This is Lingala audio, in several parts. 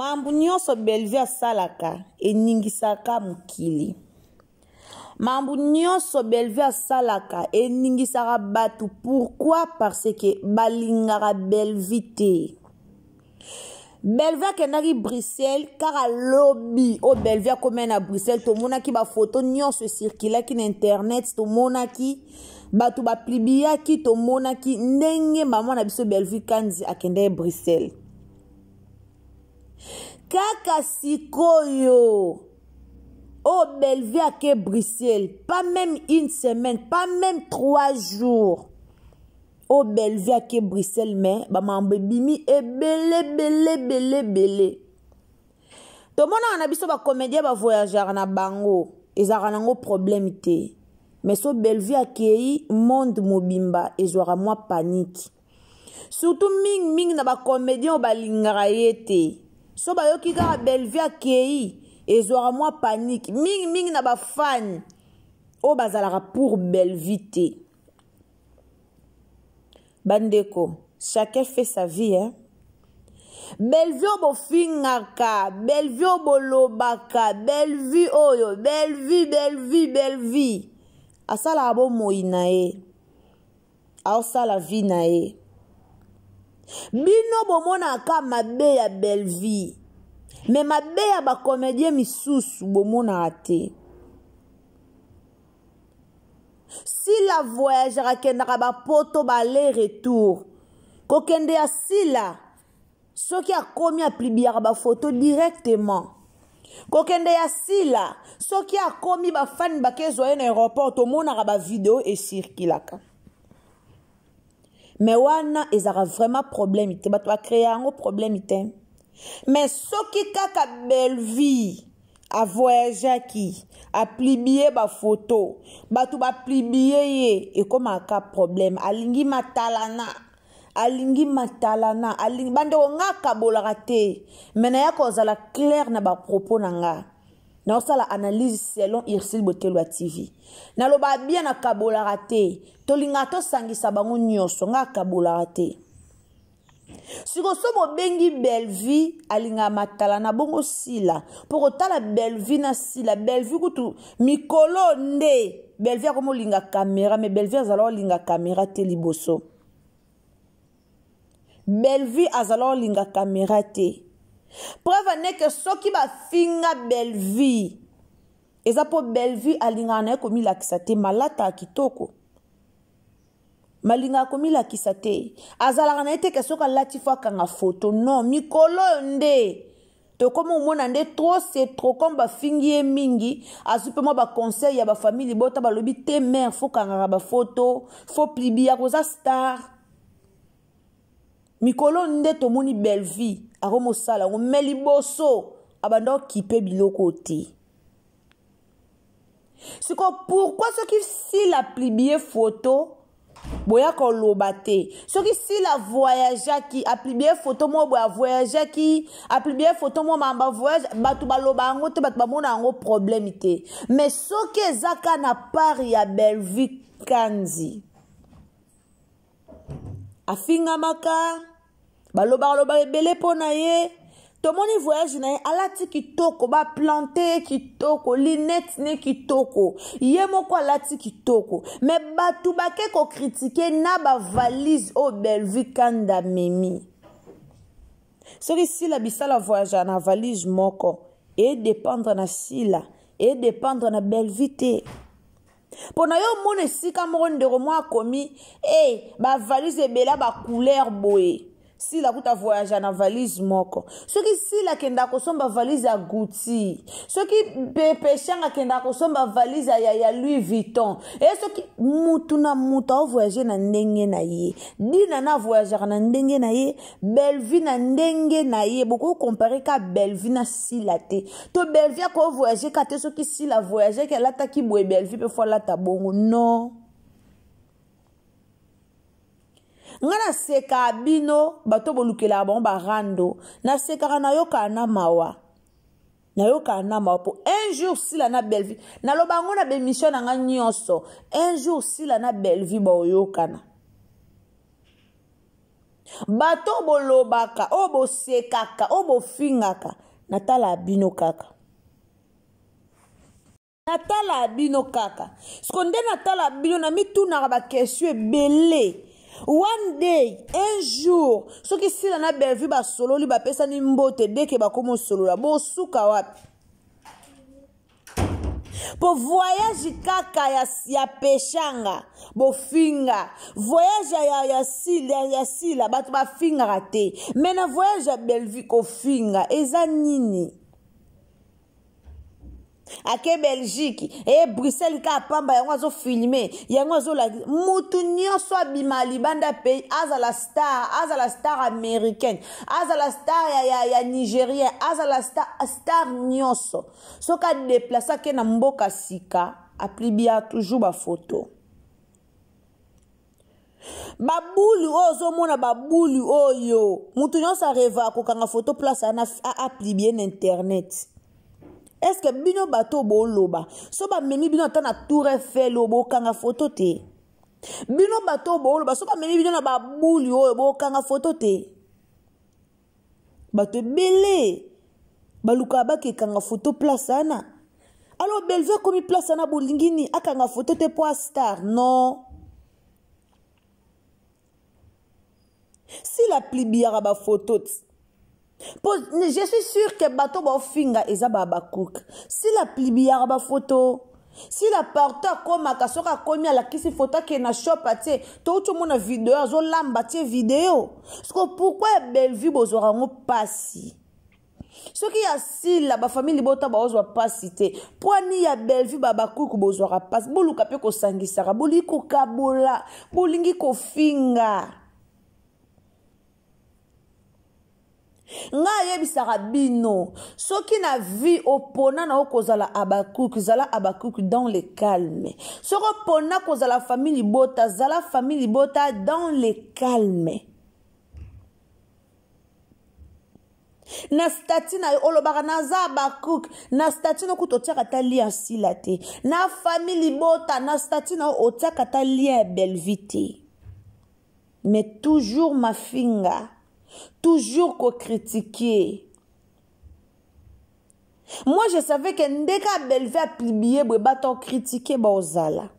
Mambo nyonso Bellevue asalaka eningisaka mokili. Mambo nyonso Bellevue asalaka eningisaka bato. Pourquoi? Parce que balingaka Bellevue te. Bellevue akendaki Bruxelles kaka lobi oyo Bellevue akomaki na Bruxelles, tomonaki bafoto nyonso esirkulaki na internet, tomonaki bato baplibiyaki, tomonaki ndenge mama na biso Bellevue Kanzi akendaki Bruxelles. Kaka sikoyo oyo Bellevue ake Bruxelles, pas même une semaine, pas même 3 jours oyo Bellevue ake Bruxelles, mais bamambo ebimi ebele ebele ebele ebele. Tomonaka na biso bacomédien bavoyageaka na bango, ezalaka nango problème te, mais so Bellevue akei, monde mobimba ezwaka mwa panique, surtout mingimingi na bacomédien oyo balingaka ye te. So bayoki kaka Bellevue akei, ezwaka mwa panique, mingimingi na bafans oyo bazalaka pour Bellevue te. Bandeko, chacun fait sa vie, hein? Bellevue oyo bofingaka, Bellevue oyo bolobaka, Bellevue oyo, Bellevue, Bellevue, Bellevue asalaka bomoi na ye, aosala vie na ye. Bino bomonaka mabe ya Bellevue, mais mabe ya bacomédien misusu bomonaka te. Sila voyageaka, akendaka bapoto, baaller retour. Kokende ya Sila, soki akomi, apubliaka bafoto directement. Kokende ya Sila, soki akomi, bafani bakezwa ye na aéroport, tomonaka bavideo esirkulaka. Mais wana ezalaka vraiment problème te, bato bacréa yango problème te. Mais soki kaka Bellevue avoyageaki, apublier bafoto, bato bapublier ye, ekomaka problème. Alingi matalana, alingi matalana, alingi. Bandeko, nga akabolaka te, mais naya kozala claire na bapropos na nga. Naosala analyse selon Ursile Botelwa TV. Naloba bien, nakabolaka te, tolingaka tosangisa bango nyonso. Nga akabolaka te. Sikoyo so bobengi Bellevue alingaka matala na bongo Sila, mpo kotala Bellevue na Sila, Bellevue kutu mikolo nde Bellevue akomolinga caméra, mais Bellevue azala olinga caméra te liboso. Bellevue azala olinga caméra te. Preuve neke soki bafinga Bellevue, eza mpo Bellevue alingaka na ye komilakisa te. Malata ya kitoko, malingaka komilakisa te, azalaka na ye te ke soki alati faut akanga foto. Non, mikolo oyo nde tokomi omona nde trop c'est trop. Comme bafingi ye mingi, azwi mpe mwa baconseil ya bafamille libota, balobi te: "Mare, faut kangaka bafoto, faut publier, koza star." Mikolo nde tomoni Bellevue akomosala yango, mais liboso abanda okipe biloko te. Siko pourquoi soki Sila publier photo, boya koloba te? Soki Sila voyageaki, apublier photo moko boye, avoyageaki, apublier photo moko mamba voyage, bato baloba yango te, bato bamona yango problème te. Mais soki eza ka na part ya Bellevue Kanzi, afingamaka, balobaka lobaka ebele mpo na ye. Tomoni voyage na ye, alati kitoko, baplante ye kitoko, lunettes ne kitoko, ye moko alati kitoko, mais bato bake kocritiquer na bavalise oyo Bellevue Kanda amemi. Soki Sila bisala voyage na valise moko, edépendre na Sila, edépendre na Bellevue te. Mpo na yo omona esika moko, ndeko moko akomi e bavalise ebele bacouleur boye, Sila kuta voyage na valise moko. Soki Sila akendaka kosomba valise ya Gucci, soki Pepeshang akendaka kosomba valise ya Louis Vuitton, e soki mutu na mutu aovoyage na ndenge na ye, Dina na avoyageaka na ndenge na ye, Bellevue na ndenge na ye, bokocomparer ka Bellevue na Sila te. To Bellevue akovoyage ka te soki Sila voyageaki, alataki boye, Bellevue mpe faut alata bongo? Non. Nga nasekaka bino bato bolukelaka bango barando, nasekaka, nayokaka na mawa, nayokaka na mawa mpo un jour Sila na Bellevue, naloba yango na baémission na nga nyonso, un jour Sila na Bellevue baoyokana. Bato oyo bolobaka, oyo bosekaka, oyo bofingaka, natala bino kaka. Natala bino kaka. Siko nde natala bino, namitunaka ba question ebele. One day, un jour, soki Sila na Bellevue basololi, bapesani mbote, deke bakomi osolola, bosuka wapi? Po voyage kaka ya Peshanga bofinga, voyage ya Sila bato bafingaka te, mais na voyage ya Bellevue kofinga eza nini? Ake Belgique, e Bruxelles ka pamba yango azo filmer, yango azo lakisa. Mutu nyonso abima libanda pays, azala star, azala star américaine, azala star ya nigérien, azala star nyonso. Soki a déplacer ake na mboka sika, aplibia toujours ba photo. Babuli oyo ozomona, babuli oyo mutu nyonso areva kokanga photo place ana aplibie na internet. Est-ce que bino bato boloba so bamemi bino ata na Tour Eiffel oyo bokanga photo te? Bino bato boloba so bamemi bino na babuli oyo bokanga photo te? Bato ebele balukaka bakekanga photo place wana. Alors Bellevue akomi place wana, bolingi nini akanga photo te po a star? Non. Si la plibiaka ba photo ti. Po, je suis sûr que bato ba finga eza ba bakouk. Si la plibiaka ba photo, si la partout akomaka, soki akomi alakisi photo ake na shop atie, touti omona video azolamba atie video. Siko pourquoi ya Bellevue bozwaka yango pasi? Soki ya Sila ba famille libota baozwa pasi te, po ani ya Bellevue ba bakuku bozwaka pasi? Boluka pe kosangisaka, bolingi kokabola, bolingi kofinga. Nga ayebisaka bino, soki na vie opona na okozala Habakuk, zala Habakuk dans le calme. Soki opona kozala famille libota, zala famille libota dans le calme. Na statut na yo olobaka naza Habakuk, na statut na kutu otiaka ta lien ya Sila te. Na famille libota, na statut na yo otiaka ta lien ya Bellevue te. Mais toujours mafinga, toujours ko critiquer. Moi je savais que ndeka Bellevue a publié boye bato critiquer ba ozala.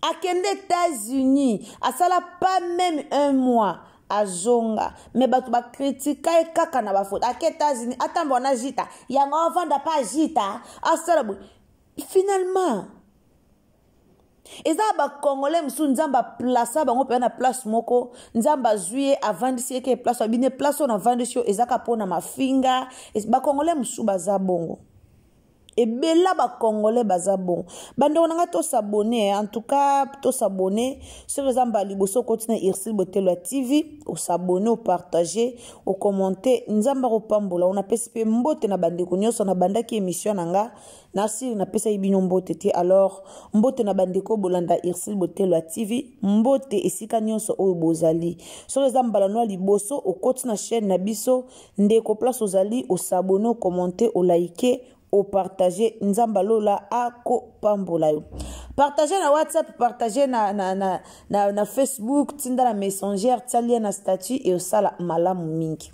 Akende États-Unis, asala pas même un mois azonga, mais bato ba critiquer ye kaka na ba photo. Ake États-Unis, atambo na jita, yango avanda pa jita, asala boye. Finalement, eza ba Congolais mosusu Nzambe aplaça bango mpenza na place moko, Nzambe azwi ye avandisi ye ke place abine, place oyo navandisi yo ezaka mpona mafinga. Ba Congolais mosusu baza bongo. Ebela ba Congolais baza bongo. Bandeko na nga to s'abonner, en tout cas to s'abonner. Soki eza mbala liboso okoti na Ursule Botelo ya TV, o s'abonner, o partager, o commenter. Nzambe akopambola. On apesi pe mbote na bandeko nyonso na bandaki émission na nga. Nasili napesaki bino mbote te. Alors mbote na bandeko bolanda Ursule Botelo ya TV, mbote esika nyonso oyo bozali. Soki eza mbala no ya liboso okoti na chaîne na biso, ndeko place ozali, o s'abonner, o commenter, o liker, o partager. Nzambe alola akopambola yo. Partager na WhatsApp, partager na Facebook, tinda na Messenger, tia lien na statut et osala malamu mingi.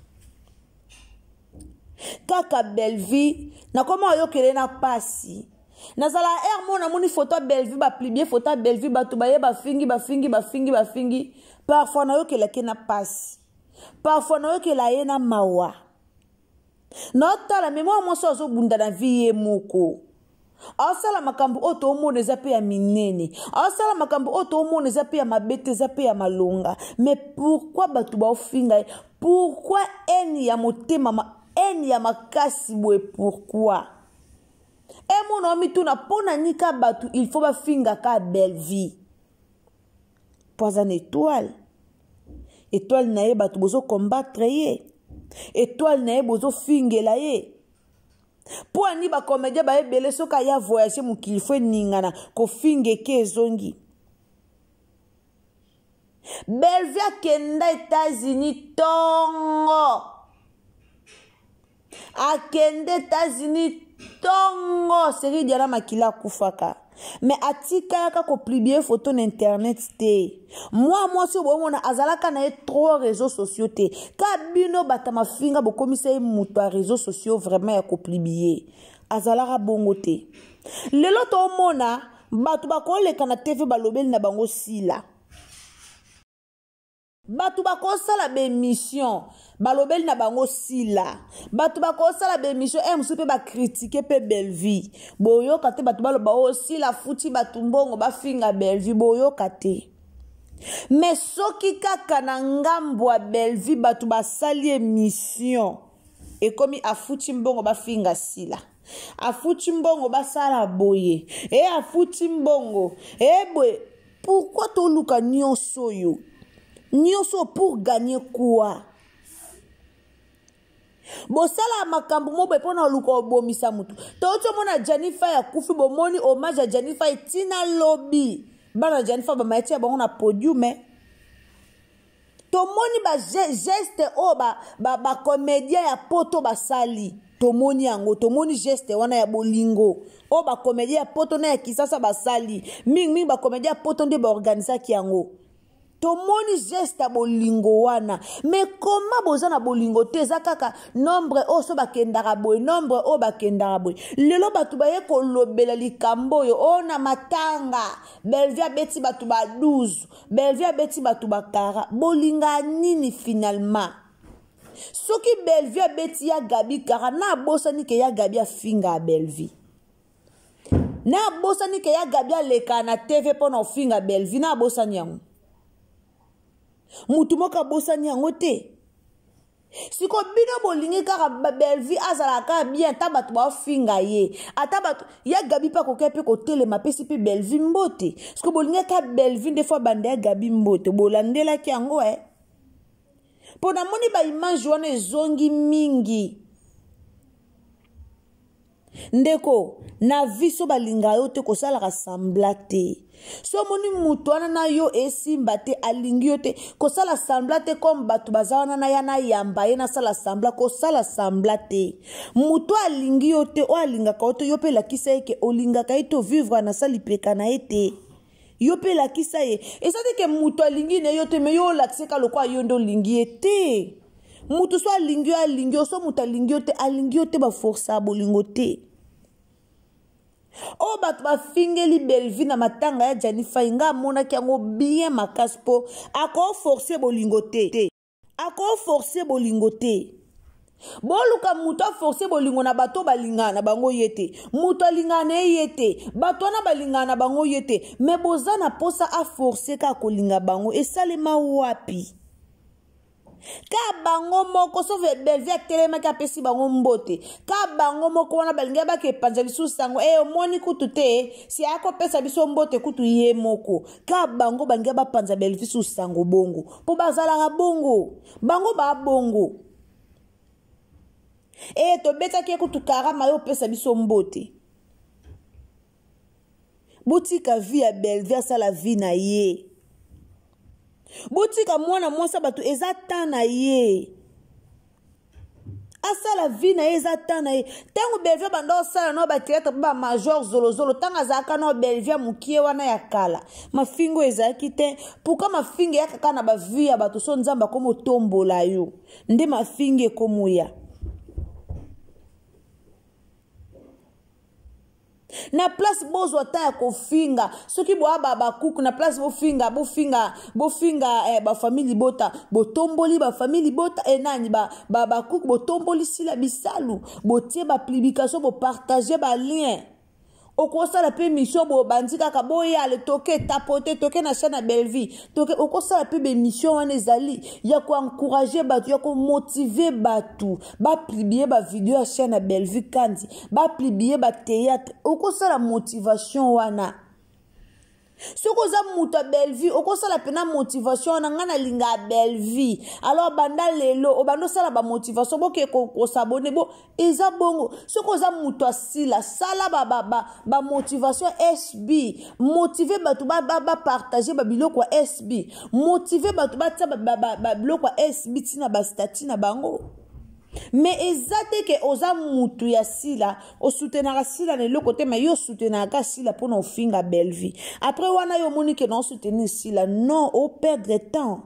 Kaka Bellevue, nakoma oyokele na pasi. Nazala air mo namoni photo ya Bellevue, ba publier photo ya Bellevue, bato baye bafingi, bafingi, bafingi, bafingi. Parfois nayokelaki na pasi. Parfois nayokela ye na mawa. Naotala, mais mwa mwasi azobunda na vie ye moko. Asala makambo oyo toomona eza pe ya minene. Asala makambo oyo toomona eza pe ya mabe te, eza pe ya malonga. Mais pourquoi bato baofinga ye? Pourquoi haine ya motema ma, haine ya makasi boye, pourquoi? Emona omituna mpona nika bato il faut bafinga ka Bellevue. Po aza na étoile. Étoile na ye bato bozo combattre ye. Étoile na ye bozo fingela ye. Po ani ba comédien ba ebele soki aya voyager mokili fo eningana kofinga eke ezongi. Bellevue akenda États-Unis tongo. Akende États-Unis tongo. Seri Diana Makila akufaka. Mais atikalaka kopublie photo na internet te. Mwa mwasi oyo bomona azalaka na ye trop réseaux sociaux te. Ka bino bata mafinga bokomisa ye moto ya réseaux sociaux vraiment ya kopublie. Azalaka bongo te. Lelo tomona bato bakoleka na TV balobeli na bango sila. Bato bakosala baemission balobeli na bango sila. Bato bakosala baemission e mosusu mpe bakritike mpe Bellevue. Boyoka te bato baloba o oh, sila futi bato mbongo bafinga Bellevue, boyoka te. Me soki kaka na ngambo ya Bellevue bato basali emission ekomi afuti mbongo bafinga sila, afuti mbongo basala boye, e afuti mbongo e boye. Pourquoi toluka nyonso oyo? Nyonso pour gagner quoi? Bosala makambo mobe mpona oluka obomisa motu. Touti omona Gianni Fay akufi, bomoni hommage ya Gianni Fay tina lobi. Bana Gianni Fay bamayeti ya bango na podium. Tomoni ba geste oyo ba comédien ya poto basali. Tomoni yango, tomoni geste wana ya bolingo oyo ba comédien ya poto na ya Kisasa basali. Mingi mingi ba comédien ya poto nde baorganisaki yango. Tomoni geste ya bolingo wana. Mais comment boza na bolingo te? Eza kaka nombre oyo so bakendaka boye, nombre oyo bakendaka boye. Lelo bato baye kolobela likambo oyo, oyo na matanga Bellevue abeti bato ba 12, Bellevue abeti bato ba kara. Bolinga nini finalement? Soki Bellevue abeti ya Gabi kara, na abosani ke ya Gabi afinga Bellevue. Na abosani ke ya Gabi aleka na TV mpo na ofinga Bellevue, na abosani yango. Mutu moko abosani yango te. Siko bino bolingi kaka Bellevue azala kaka bien, ata bato baofinga ye, ata bato ya Gabi mpe akoki mpe kotelema apesi mpe Bellevue mbote. Siko bolingi kaka Bellevue nde fo abanda ya Gabi mbote, bolandelaki yango eh. Mpo namoni ba image wana ezongi mingi. Ndeko, na vie so balinga yo te, kosalaka sembla te. So omoni moto wana na yo esimba te, alingi yo te, kosala sembla te comme bato baza wana na ya na yamba ye nasala sembla, kosala sembla te. Moto alingi yo te, oyo alingaka yo te, yo mpe lakisa ye ke olingaka ye te, ovivre na sali peka na ye te. Yo mpe lakisa ye. Eza te ke moto alingi na yo te, mais yo olakise ka lokola yo nde olingi ye te. Moto so alingi yo, alingi yo, so moto alingi yo te, alingi yo te, ba forcer bolingo te. Oyo bato bafingeli Bellevue na matanga ya Gianni Fay, nga amonaki yango bien makasi po ako forcer bolingo te. Ako forcer bolingo te. Boluka moto a forcer bolingo na bato balingana na bango ye te. Moto alingana na ye te. Bato wana balingana na bango ye te. Mais boza na posa a forcer ka kolinga bango. Esalema wapi? Ka bango moko, sauf Bellevue atelemaki apesi bango mbote. Ka bango moko wana balingi bake epanza lisusu sango. Omoni kutu te, si akopesa biso mbote kutu ye moko. Ka bango balingi bapanza Bellevue susu sango bongo. Po bazalaka bongo. Bango ba bongo. Tobetaki ye kutu karama yo opesa biso mbote. Botika vie ya Bellevue asala vie na ye. Botika mwana mwasi bato eza temps na ye. Asala vie na ye eza temps na ye. Tango Bellevue banda osala no ba théâtre ba major zolozolo, tango azalaka no Bellevue mukie wana ya kala. Mafingo ezalaki te. Pourquoi mafingo ya kaka na ba vie ya bato so Nzambe akomo tombola yo? Nde mafingo ekomoya. Na place bozwa temps ya kofinga, soki boa ba bakuku na place bofinga, bofinga, bofinga, ba famille libota, botomboli ba famille libota, nani, ba, ba bakuku, botomboli sila bisalu, botie ba publication, bo partager ba lien. Okosala pe mission bo bandi kaka boya le toke tapoter, toke na chaîne ya Bellevue, toke okosala pe be mission wana ezali ya ko encourager bato, ya ko motiver bato, ba publier ba vidéo ya chaîne ya Bellevue Kandi, ba publier ba théâtre, okosala motivation wana. Soki oza moto ya Bellevue, okosala pena motivation wana, nga nalinga ya Bellevue. Alors banda lelo, obanda osala ba motivation, boke ko s'abonner, bo eza bongo. Soki oza moto ya sila, sala ba motivation SB, motiver bato ba partager ba biloko ya SB, motiver bato batia ba biloko ya SB tina ba statut na bango. Mais eza te ke oza mutu ya Sila, osoutenaka Sila na eloko te, mais yo osoutenaka Sila mpona ofinga Bellevue. Après wana yo omoni ke na osoutenir Sila, non, operdre temps.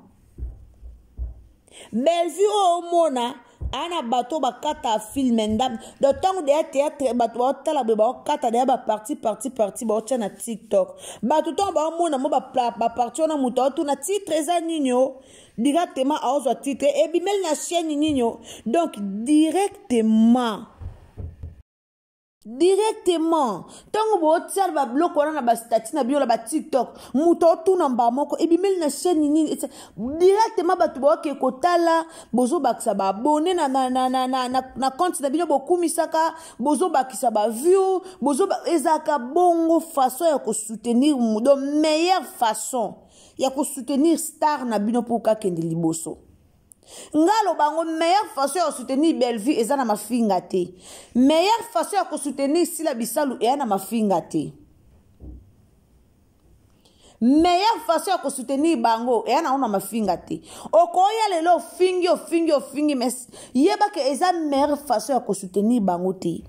Bellevue oyo omona ana bato bakata filme ndambo donc ntango deya théâtre bato baotala boye baokata deya baparti parti parti baotya na tiktok bato ntango baomona mo baparti wana moto aotuna titre eza nini o directement aozwa titre ebimeli na chaîne nini o donc directement directement ntango botia babiloko wana na bastati na bino na batiktok moto otuna mbaa moko ebimeli na chaîne nini directement bato baoke kotala bozobakisa baabone na, na, na, na, na, na, na compte na bino bokumisaka bozobakisa baview bozo ezalaka bongo façon ya kosoutenir donc meilleure façon ya kosoutenir star na bino mpo okakende liboso. Nga aloba yango, meilleure façon ya kosoutenir Bellevue eza na mafinga te, meilleure façon ya kosoutenir Sila Bisalu eya na mafinga te, meilleure façon ya kosoutenir bango eya nango na mafinga te. Okoya lelo ofingi ofingi ofingi, mais yebaka eza meilleure façon ya kosoutenir bango te.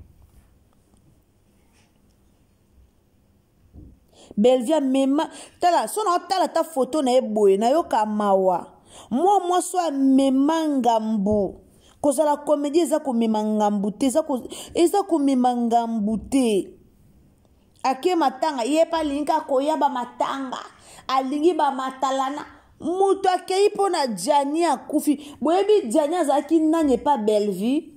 Bellevue amema, tala so na otala ata foto na ye boye nayoka mawa. Mwa mwasi oyo amema ngambu. Kozala komedi eza komema ngambu te, eza komema ngambu te. Ake matanga ye mpe alingi kaka koya bamatanga, alingi bamatalana. Moto akei mpo na Gianni akufi. Boyebi Gianni azalaki nani epa Bellevue?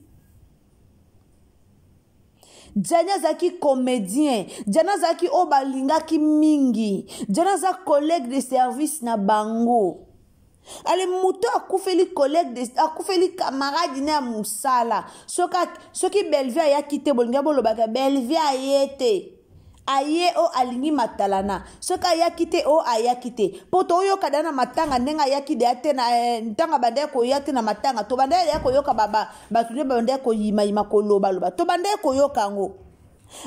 Gianni azalaki comédien, Gianni azalaki oyo balingaki mingi, Gianni aza collègue de service na bango. Ale moto akufeli collègue de, akufeli camarade na ya mosala. Soki, soki Bellevue ayaki te, bolingi bolobaka Bellevue aye te, aye o alingi matalana. Soki ayaki te, o ayaki te mpo toyoka deya na matanga ndenge ayaki deya te na eh, ntango abandaki koya te na matanga, tobandaki deya koyoka bato nde babandaki koyimayima kolobaloba, tobandaki koyoka yango.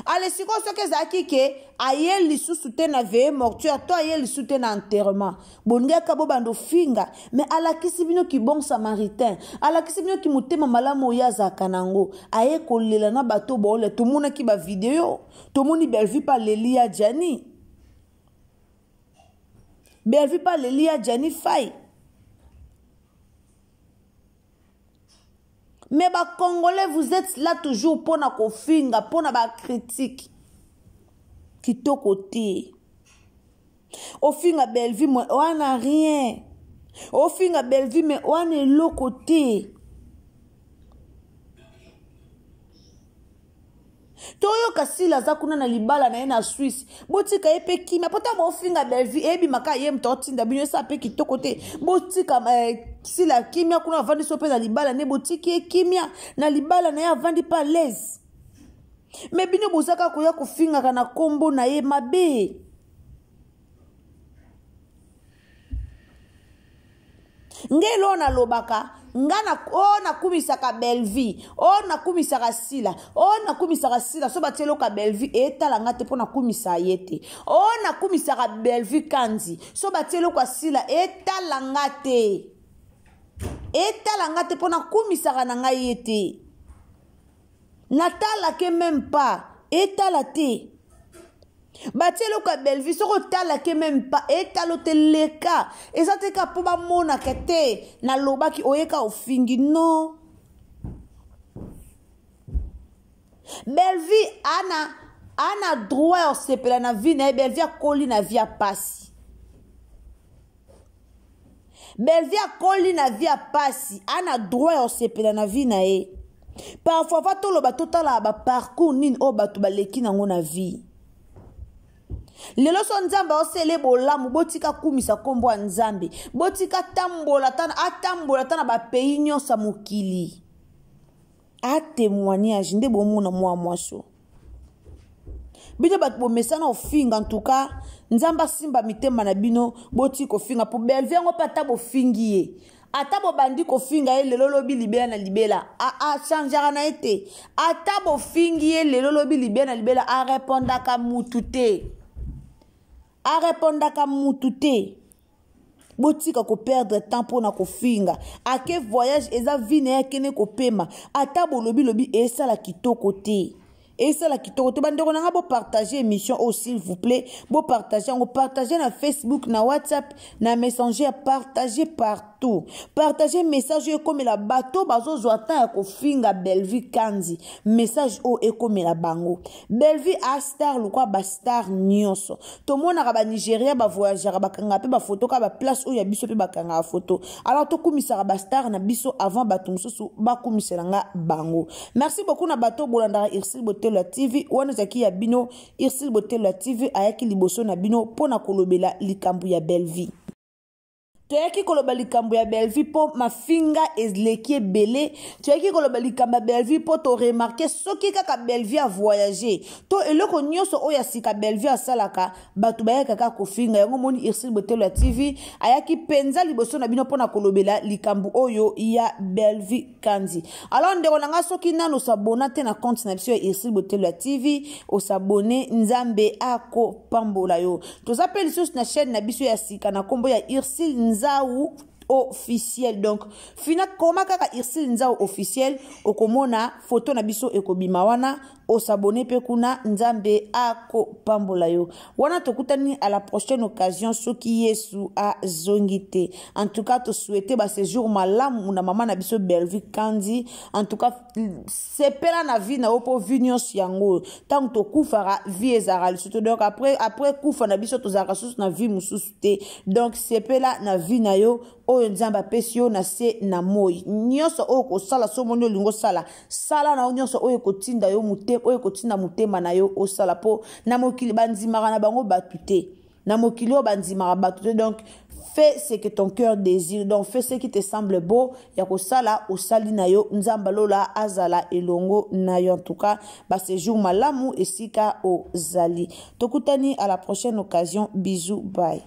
Ale sikoyo soki ezalaki ke aye lisusu te na veille mortuaire to aye lisusu te na enterrement, bolingaka bobanda ofinga. Mais alakisi bino ki bon samaritain, alakisi bino ki motema malamu oyo azalaka nango. Aye kolela na bato baolela, tomonaki bavideo, tomoni Bellevue mpe aleli ya Gianni, Bellevue mpe aleli ya Gianni Fai. Mais bacongolais, vous êtes là toujours mpona kofinga, mpona bacritique. Kitoko te ofinga Bellevue wana rien, ofinga Bellevue mais wana eloko te. Toyoka Sila aza kuna na libala na ye na Swisse, botika ye mpe kimia. Po ntango bofinga Bellevue eyebimaka ye moto aotinda bino, esala mpe kitoko te. Botika eh, Sila kimia kuna avandi so mpe na libala ne, botiki ye kimia na libala na ye avandi mpe alaise. Me bino bozaka koya kofingaka na nkombo na ye mabe. Nge eloko nalobaka nga na o nakumisaka Bellevue, o nakumisaka Sila, o nakumisaka Sila. So batie eloko ya Bellevue etala nga te mpo nakumisa ye te. O nakumisaka Bellevue Kandi, so batie eloko ya Sila etala nga te, etala nga te mpo nakumisaka na ngai ye te. Natalake même pas, etala te. Batie eloko ya Bellevue soki otalake même pas, etalo te, leka. Eza te kaka mpo bamonaka te nalobaki oyeka ofingi, non. Bellevue ana ana droit ya kosepela na vie na ye. Bellevue akoli na vie ya pasi, Bellevue akoli na vie ya pasi, ana droit ya kosepela na vie na ye. Parfois va toloba totala baparcours nini oyo bato baleki nango na vie. Lelo so Nzambe aosele bolamu, botika kumisa nkombo ya Nzambe, botika tambola atambola ata na bapays nyonso ya mokili. A témoignage nde bomona mwa mwasi bino bato bomesana ofinga. Ntuka Nzambe asimba mitema na bino, botika kofinga po Bellevue yango mpe ata bofingi ye, ata bobandi kofinga ye lelo lobi libela na libela, achangeaka na ye te. Ata bofingi ye lelo lobi libela na libela, arepondaka mutu te, arepondaka mutu te. Botika koperdre temps mpo na kofinga. Ake voyage eza vie na ye, akende kopema. Ata bolobi lobi esala kitoko te, esala kitoko te. Bandeko na nga, bopartage émission oyo, s'il vous plaît. Bopartage yango, partage na Facebook, na WhatsApp, na Messenger, partage partout. Partage message oyo ekomela bato bazozwa temps ya kofinga Bellevue Kanzi. Message oyo ekomela bango. Bellevue a star lokwa bastar nyonso. Tomonaka Banigeria bavoyageaka, bakangaka mpe bafoto kaka baplace oyo ya biso mpe bakangaka foto. Alors tokumisaka bastar na biso avant bato mosusu bakumisela nga bango. Merci beaucoup na bato bolandaka Ursile Botelo ya TV. Wana ezalaki ya bino Ursile Botelo ya TV, ayaki liboso na bino mpo na kolobela likambo ya Bellevue. Toyaki koloba likambo ya Bellevue mpo mafinga eleki ebele. Toyaki koloba likambo ya Bellevue mpo toremarke soki kaka Bellevue avoyage to eloko nyonso oyo ya sika Bellevue asalaka, bato bayaka kaka kofinga yango. Moni Ursile Botelo ya TV ayaki mpenza liboso na bino mpona kolobela likambo oyo ya Bellevue Kanzi. Alors ndeko na nga, soki nano osabona te na compte na biso ya Ursile Botelo ya TV, osabone, Nzambe akopambola yo. Toza mpe lisusu na chaîne na biso ya sika na nkombo ya Ursile Nzau Officiel. Donc fina koma kaka Ursile Nzau Officiel, okomona foto na biso ekobima wana. Osabone mpe kuna, Nzambe akopambola yo. Wana tokutani à la prochaine occasion soki Yesu azongi te. En tout cas, tosouhaite baséjour malamu na mama na biso Bellevue Kandi. En tout cas, sepela na vie na yo mpo vie nyonso yango ntango tokufaka, vie ezalaka lisusu. Donc après kufa na biso, tozalaka susu na vie mosusu te. Donc sepela na vie na yo oyo Nzambe apesi yo na se na moi. Nyonso oyo kosala, so omoni olingi osala, sala na yo nyonso oyo ekotinda yo motema, oyo ekotinda motema na yo osala, mpo na mokili bandimaka na bango bato te. Na mokili oyo bandimaka bato te. Donc fais ce que ton cœur désire, donc fais ce qui te semble beau ya kosala, osali na yo. Nzambe alola azala elongo na yo. En tout cas, baséjour malamu esika ozali. Tokutani à la prochaine occasion. Bisous, bye.